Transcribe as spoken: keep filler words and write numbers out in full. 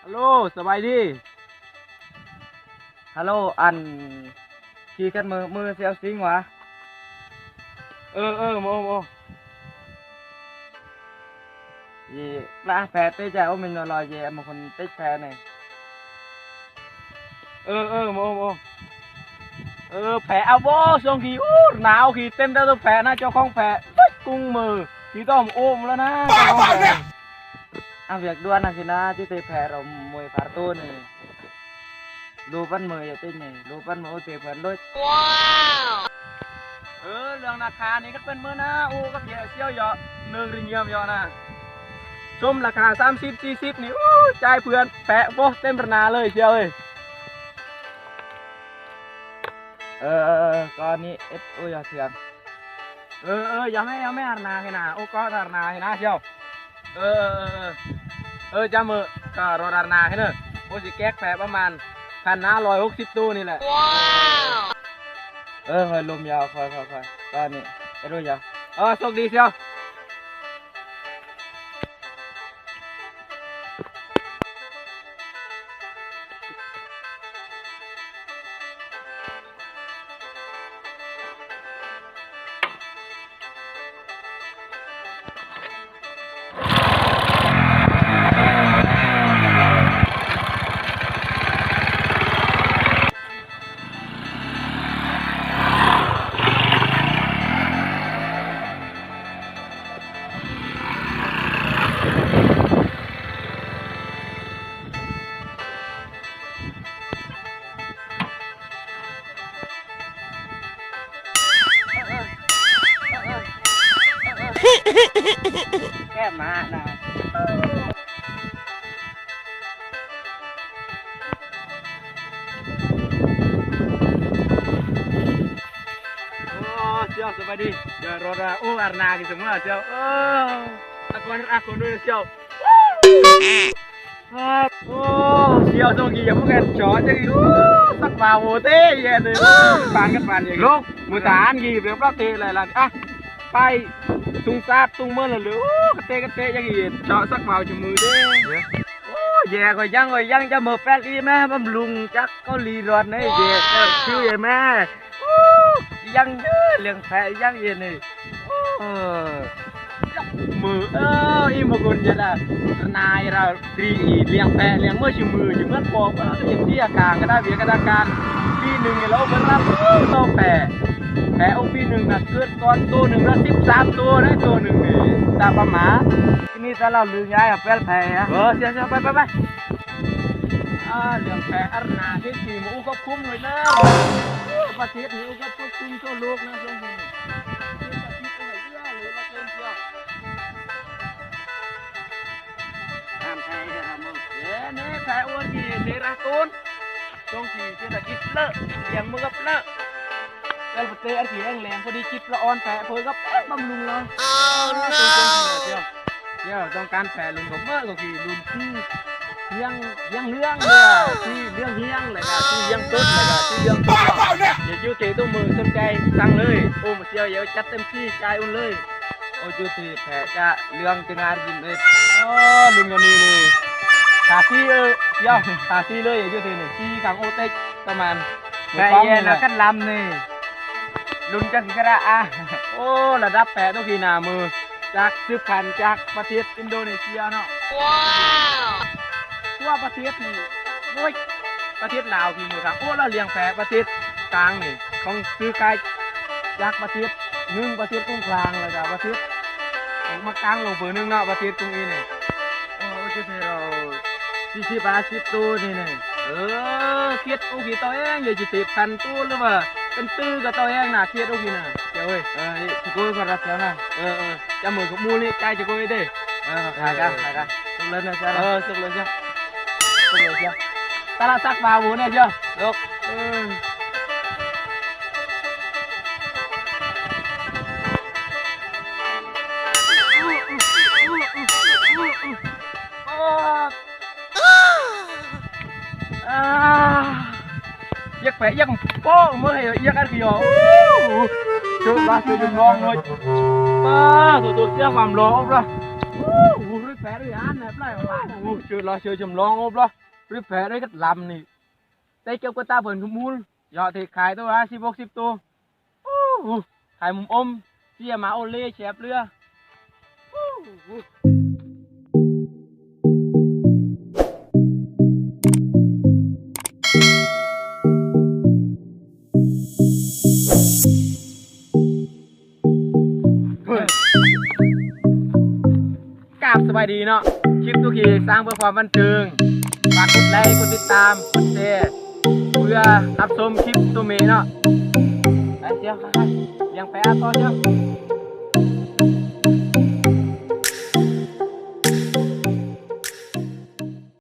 Alo, ສະບາຍດີ. Halo, an, ki kat mơ, mơ siau sing wa. Ơ, ơ, mơ, mơ. Ye, lah, phe te ja, ô, min no lo ye, mơ kon te phe ne. Ơ, ơ, mơ, mơ. Ơ, phe a bo, song ki, ur, nao ki, tem ta tu phe na, cho kong phe. Bớt kung mơ, ki tom ôm lo na, cho kong phe. A, việc đua na ki na, chứ te phe ro mui phar tu ne. Lu păn mơ ya te ne, lu păn mơ ô te phe lut. Wow! Ơ, lương na kha ni kăt păn mơ na, ô kăp ye siau yo, nương ri ngiam yo na. Sum la kha sam sip si sip ni, ô, chai pươn, phe boh tem rna lơi siau ơi. Ơ, ơ, ơ, kơ ni ep, ô, ya siang. Ơ, ơ, ya me, ya me, arna hina, ô, kơ arna hina siau. Ơ, ơ, ơ, ơ. Ơ, chăm ơ, kơ rô rarna hê nơ. Ô, si kek phe ປະມານ phan na loi hốc sip tu ni lĕ. Wow! Ơ, hơi lùm yao, khoi, khoi, khoi. Kơ ni, ơ, rô yao. Ơ, sôk đi siau. Kemana? Ô, siau, ສະບາຍດີ. Ya, rô ra, ô, arna ki semua, siau. Ô, aku, aku dulu, siau. Ô, siau, song ki, ya, mungkin cocok ki. Ô, săk bau te, ya, te. Pan kan pan, ya. Lok, mơ tan ki, biar plat te, lai lan. A, pai, sung sat, sung mơ, lơ, ô, kete, kete, ya, ki. Cocok săk bau cemui te. Ya. Ô, ya, koi yang, koi yang, chăm mơ pel i me, bơm lung, chắc kơ li rot ne, ya, kơ siu, ya, me. Ô, yang, ya, liang phe, yang, ya, ne. Ô, mơ, ơ, i mơ kon ya la. Nai ra, tri i, liang phe, liang mơ si mơ, si mơ po, ơ, yang dia kan, kata dia kata kan. Pi nưng ya la, ô, bơrap, ô, to phe. Phe, ô, pi nưng na kơt kon, tô nưng na sip sap tô, na tô nưng ne. Ta pa ma. Ini ta la lưng ya, ya, pel phe ya. Ô, siap, siap, pai, pai, pai. A, liang phe arna, hit ni mơ u kăp kum loi na. Ô, pa tiet ni u kăp kum so lok na so ni. Tam phe ya mơ. Ye, ne phe ur ki, ne ra ton. Song ki, ki ta kit lơ, yang mơ găp lơ. Kal pete ar ki yang leng, pơ di kit lơ on phe, pơ găp, eh, bơm lung lơ. Oh, no. Yo, tong kan phe lun găp mơ, găp ki lun ki. Yang, yang liang, ya, ki liang yang, lĕ ka, ki yang tut, lĕ ka, ki yang tut. Ya, ju te tu mơ, sân chai, sang lơi. Ô, mơ siau, ya, chăt tem ki, chai un lơi. Ô, ju ti phe cha lương tơngar jin ơi. Ô, lương ngoni ni. Kasi ơ, yo, kasi lơi, yo, ju ti ni. Ki kang ô tech, kaman. Phe ye na kan lam ni. Lun cha ki kara a. Ô, la dap phe tu ki na mơ. Chak sip phan chak pa tiet Indonesia no. Wow. Tua pa tiet ni. Ôi. Pa tiet Lao ki mơ kang. Ô, la liang phe pa tiet kang ni. Kong sư kai. Chak pa tiet. Nưng pa tiet kung klang la ka pa tiet. Kong ma kang lông pơ nưng na pa tiet kung i ni. Ô, ô, chứ thế rồi. Sip sip pa sip tu ni ni. Ơ, kiet u ki tao eng, ye chi tip kan tu lu ba. Kan tu ka tao eng na, kiet u ki na. Kiao ơi. Ơ, i, chi koi kơ rat kiao na. Ơ, ơ. Chăm mơ kơ mu ni, chai chi koi đi. Ơ, khai ka, khai ka. Suk lên na, chai. Ơ, suk lên chai. Suk lên chai. Ta la sak ba bu ne chai. Lok. Ơ. Ơ. A. Iăk phe, iăk po, mơ he, iăk ar kio. Chơ ba, chơ jum nong noi. A, tu tu siang mam lo, bra. Uh, uh, roi pè roi, ah, nep lai, ah. Uh, chø la chø chøm long op la. Roi pè roi kat lam ni. Te kiep kơ ta bơ̆n kơ mul. Yua te khai to, ah, sip ôk sip to. Uh, uh, khai mum ôm. Sia ma ô lê chep lưa. Uh, uh. Kăp ສະບາຍດີເນາະ ຄລິບຕຸກກີ້ສ້າງເພື່ອຄວາມບັນເທີງ ຝາກກົດໄລ ກົດຕິດຕາມ ກົດແຊ ເພື່ອຮັບຊົມຄລິບໂຕເມເນາະ ໄປເຊຍ ຍັງໄປອ່ານຕໍ່ເຊຍ.